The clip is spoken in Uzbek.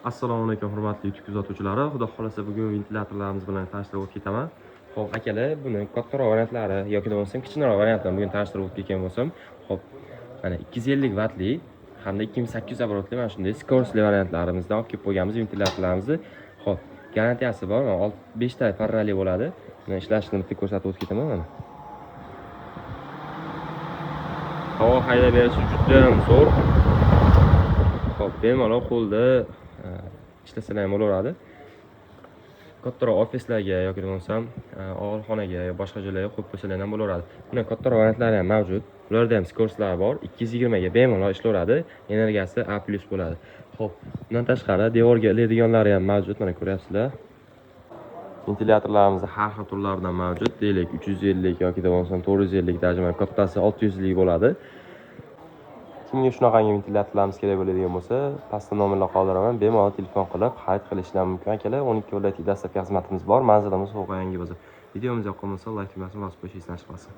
Assalomu alaykum, hurmatli YouTube kuzatuvchilari. Xudo xolasa, bugun ventilyatorlarimiz bilan tanishtirib o'tib ketaman. Xo'p, akalar, buni kattaroq variantlari yoki bo'lmasam kichkinaroq variantini bugun tanishtirib o'tib ketgan bo'lsam, xo'p, mana 250 vatli hamda 2800 оборот li mana shunday скорость li variantlarimizdan olib kelib qo'yganmiz ventilyatorlarimizni. Xo'p, garantiyasi bor, mana 5 ta parrali bo'ladi. Mana ishlashini bitta ko'rsatib o'tib ketaman mana. Havo haydab berishi juda ham zo'r. Xo'p, bemalol qo'lda ishlasalar ham bo'laveradi. Kattaroq ofislarga yoki bo'lmasam og'ilxonaga yo boshqa joylarga qo'yib qo'ysalar ham bo'laveradi. Buni kattaroq variantlari ham mavjud. Ularda ham скорость lar bor. 220 ga bemalol ishlayveradi. Energiyasi A+ bo'ladi. Xo'p, bundan tashqari devorga iladiganlari ham mavjud. Mana ko'ryapsizlar. Ventilyatorlarimiz har xil turlaridan mavjud. Deylik, 350 yoki bo'lmasam 450, даже mana kattasi 600 lik bo'ladi. Kimga shunaqangi ventilyatorlarimiz kerak bo'ladigan bo'lsa, pastda nomerlar qoldiraman. Bemalol telefon qilib xarid qilishlari mumkin akalar. 12 viloyatga доставка xizmatimiz bor. Manzilimiz Xo'qa, Yangi bozor. Videomiz yoqqan bo'lsa, layk tugmasini bosib qo'yish esdan chiqmasin.